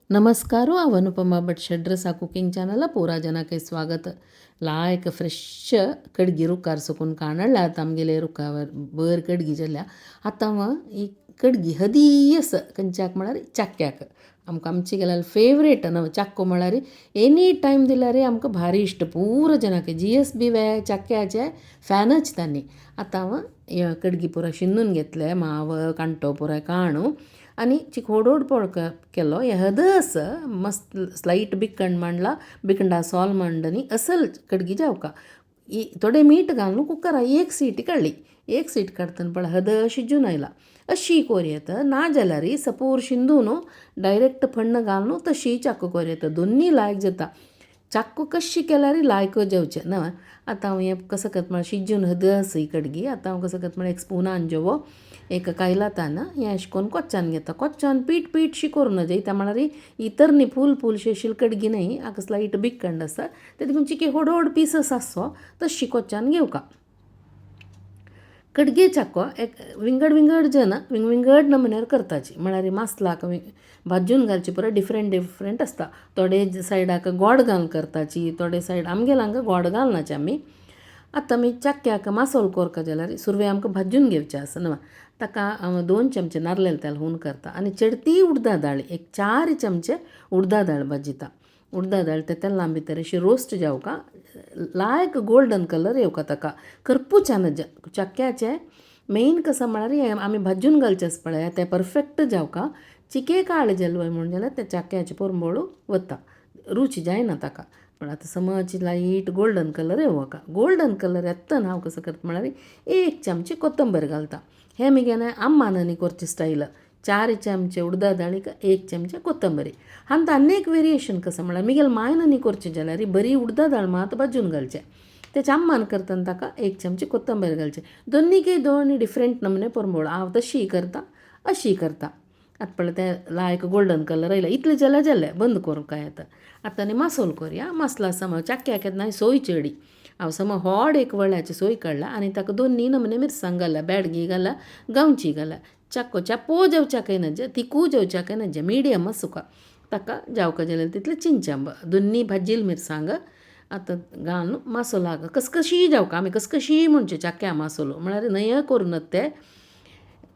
नमस्कार, हांव अनुपमा भट शेड्रसा cooking channel पूरा जनाके स्वागत। लायक फ्रेश कडगी रुखार सुकून काणळ्ळा आमगेले रुखावर बर कडगी जाल्या। आतां हांव ही कडगी हदी आसा खंयच्याक म्हळ्यार चाक्याक। आमकां आमची गेल्यार फेवरेट न्हू चाक्को म्हळ्यार एनी टायम दिल्यार आमकां भारी इश्ट पूरा जनाके जी एस बी वे चाक्याचे फॅनच तांणी। आतां हांव कडगी पुरा शिंदून घेतले माव कांटो पुराय काणू आनी चिक होडोड पोळक केलो हे हदस मस्त स्लायट बिकण मांडला बिकंडा सॉल मांडनी असल कडगी जावका। थोडे मीठ घालून कुकरा एक सीट काडली, एक सीट काडटना पळय हद शिजून आयला। अशी कोर येता ना जाल्यार सपूर शिंदून डायरेक्ट फण्ण घालून तशी चाकू कोर येता, दोन्ही लायक जाता। चाकू कशी केल्यार लायक जेवचें ना। आतां हांव हें कसो करता म्हळ्यार शिजून हद आसा ही कडगी। आतां हांव कसो करता म्हळ्यार एक स्पुनान जेवो एक कायलातान हें अशें करून कोच्चान घेता। कोच्चान पीठ पीठ शी करूं नजे इत्या म्हळ्यार ही तरणी फूल फूल शी कडगी न्हय हाका स्लायट बिकंड आसा ते देखून चिके होड होड पिसस आसचो तशी कोच्चान घेवका। कडगे चाको एक विंगड विंगड जन विंग विंगड नमुन्यार करताची म्हळ्यार मासलाक भाजून घालची पुरो डिफरंट डिफरंट आसता। थोडे सायडाक गोड घालून करताची, थोडे सायड आमगेले हांगा गोड घालनाचे आमी। आतां आमी चाक्याक मासोल करता जाल्यार सुरवे आमकां भाजून घेवचें आसा न्हू। ताका हांव 2 चमचे नारलेल तेल हून करता आनी चडती उडदा दाळ एक 4 चमचे उडदा दाळ भाजिता। उडदा दाळ ते तेलां भितर अशी रोस्ट जावका लायक गोल्डन कलर येवका ताका करपूच्या नज। चाक्याचें मेन कसो म्हळ्यार हें आमी भाजून घालचें आसा पळय तें परफेक्ट जावका। चिके काळ जालो म्हूण जाल्यार तें चाक्याचें पोरंबोळू वता, रुची जायना ताका। पण आतां समज लायट गोल्डन कलर येवका, गोल्डन कलर येतना हांव कसो करता म्हळ्यार 1 चमचे कोथंबीर घालता। हें मुगेलें अम्मान करचें स्टायल। 4 चमचे उडदा दाळीक 1 चमचे कोथंबीर। हांत आनी एक वेरिएशन कसो म्हळ्यार मुगेले मायन करचें जाल्यार बरी उडदा दाळ मात भाजून घालचें, तेच्या अम्मान करतना ताका 1 चमचे कोथंबीर घालचें। दोन्हीकय दोन डिफरंट नमुने पोरंबोळ हांव तशीय करता अशीय करता। आतां पळय तें लायक गोल्डन कलर आयला इतलें जाल्यार जालें बंद करूंक काय आतां। आतां आनी मासोल करया। मासला सम चाक्याक येतना सोय चेडी हांव सम होड एक वळ्याची सोय काडला आनी ताका दोन्ही नमुने मिरसांग घाल्या, बेडगी घाल्या, गांवची घाल्या। चाको चापो जेवच्याकय नजे तिकू जेवच्याकय नजे मिडियम सुका ताका जावका जाल्यार तितलें चिंचांब दोन्ही भाजील मिरसांग आतां घालून मासोलाक कसकशी जावका। आमी कसकशी म्हणचे चाक्या मासोलो म्हळ्यार न्हय करूं नत ते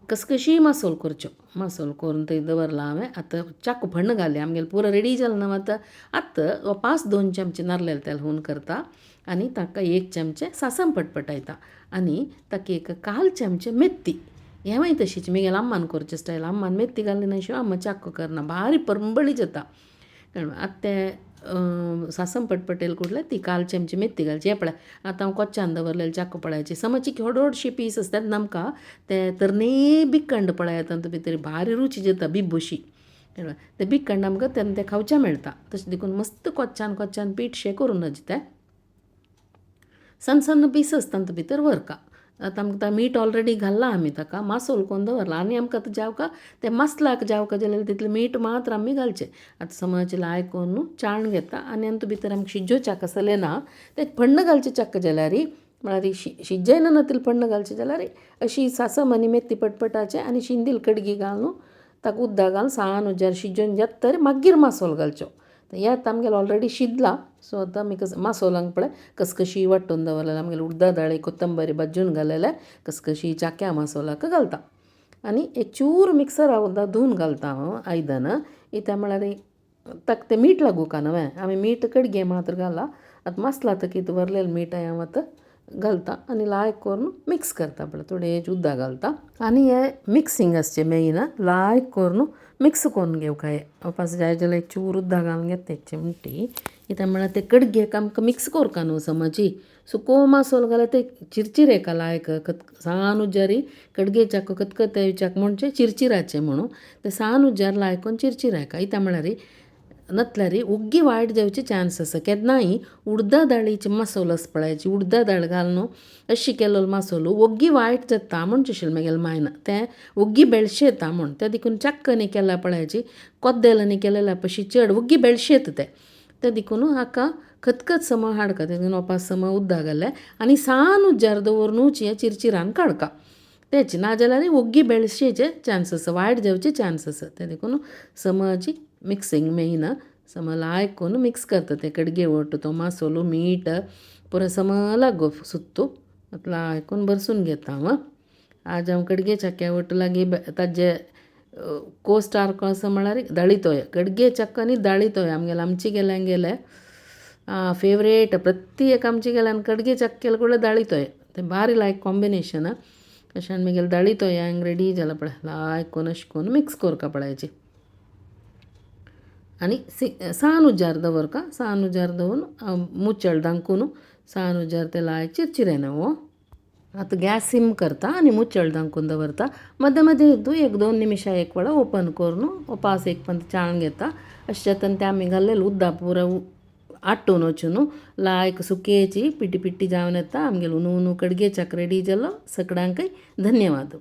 कसकशी मासोल करच्यो। मासोल करून थंय दवरला हांवें। आतां चाकू फण्ण घालें आमगेलें पुरो रेडी जालें न्हू आतां। आतां 5-2 चमचे नारलेल तेल हून करता आनी ताका 1 चमचे सासम पटपटायता आनी ताका एक 1/4 चमचे मेथी। हें मागीर तशीच मुगेले अम्मान करचें स्टायल। अम्मान मेथी घाली ना शिवाय अम्मा चाकू करना भारी परंबळी जाता। आतां तें सासम पटपटेल कुडले ती 1/4 चमचे मेथी घालची। हें पळय आतां हांव कोच्चान दवरलेलें चाकू पळयाची समजची की होड होडशी पीस आसतात आमकां ते तरणे बिकंड पळयात तातूंत भितर भारी रुची जाता बिब्बूशी। ते बिकंड आमकां तेन्ना तें खावचें मेळटा। तशें देखून मस्त कोच्चान कोच्चान पीठ शें करूं नज तें सन्न सन्न पीसस तातूंत भितर व्हरका। आतां आमकां मीठ ऑलरेडी घाल्लां आमी ताका मासोल करून दवरला आनी आमकां आतां जावका तें मासलाक जावका जाल्यार तितलें मीठ मात्र आमी घालचें। आतां समज लायक करून चाळण घेता आनी आमकां भितर आमकां शिजोवच्याक आसलें ना तें फण्ण घालचें चाक्क जाल्यार म्हळ्यार शिजयना ना तितलें फण्ण घालचें जाल्यार अशी सासम आनी मेथी पटपटाचें आनी शिंदील कडगी घालून ताका उदक घालून सान उज्यार शिजोवन जाता तर मागीर मासोल घालच्यो। हें आतां आमगेलें ऑलरेडी शिजलां। सो आतां आमी कस मासोलांक पळय कसकशी वांटून दवरलेलें आमगेलें उडदा दाळी कोथंबीर भाजून घालेलें कसकशी चाक्या मासोलाक घालता आनी एक चूर मिक्सरा उदक धुवन घालता हांव आयदन इत्या म्हळ्यार ताका तें मीठ लागूंक न्हू आमी मीठ कडगे मात्र घाला। आतां मासला ताका कितें वरलेलें मीठ हांव आतां घालता आनी लायक करून मिक्स करता पळय थोडें उदक घालता आनी हें मिक्सिंग आसचें मेन लायक करून मिक्स करून घेवका हें पास जाय जाल्यार एक चूर उदक घालून घेता एक चिमटी कित्याक म्हळ्यार ते कडगेक आमकां मिक्स करका न्हू समजी सुको मासोल घाल्यार ते चिरचिरेका लायक सान उज्यार कडगे चाकू खतखतें म्हणचे चिरचिराचें म्हणून ते सान उज्यार लायक करून चिरचिरायका कित्याक म्हळ्यार नतल्यार ओग्गी वायट जावचे चान्स आसा। केन्नाय उडदा दाळीची मासोल आसा पळयाची उडदा दाळ घालून अशी केल्लो मासोल ओग्गी वायट जाता म्हणचे आशिल्लें मुगेले मायन तें ओग्गी बेळशेता म्हूण तें देखून चाक्कनी केल्या पळयाची कोद्देलांनी केलेल्या पशी चड ओग्गी बेळशेता तें तें देखून हाका खतखत सम हाडका तें ओपास सम उदक घालें आनी सान उज्यार दवरुनूच हें चिरचिरान काडका तेच नाजाल्यार ओग्गी बेळशेचे चान्स आसा वायट जावचे चान्स आसा तें देखून समजी मिक्सिंग मेन समा लायक कोन्न मिक्स करता ते कडगे ओट्ट तो मासोलो मीठ पुरो समा लागो सुत्तू आतां लायक कोन्न भरसून घेता हांव. आज हांव कडगे च्याक्या ओट्ट लागीं ताजे को स्टार को आसा म्हळ्यार दाळी तोय. कडगे च्याको आनी दाळी तोय आमगेले आमचे गेल्या फेवरेट प्रत्ती एक आमचे गेल्यान कडगे च्याक केले कुडले दाळी तोय तें बारी लायक कॉम्बिनेशन. अशें आनी दाळी तोय हांगा रेडी जाला पळय लायक कोन्न अशें कोन्न मिक्स कोरका पळयाची. आनी सान उजार दवरका सान उजार दवरून मुचळ दांकून सान उजार ते लायक चिरचिरेना हो. आतां गॅस सिम करता आनी मुचळ दांकून दवरता. मदें मदें तूं एक दोन निमिशां एक वेळा ओपन करून पास एक पंत चाळून घेता. अशें जाता ते आमी घाल्लेले उद्दा पुरो आटून वचून लायक सुकेची पिटी पिट्टी जावन येता. आमगेलो हुनू हुनू कडगे च्याक रेडी जालो. सगळ्यांकय धन्यवाद.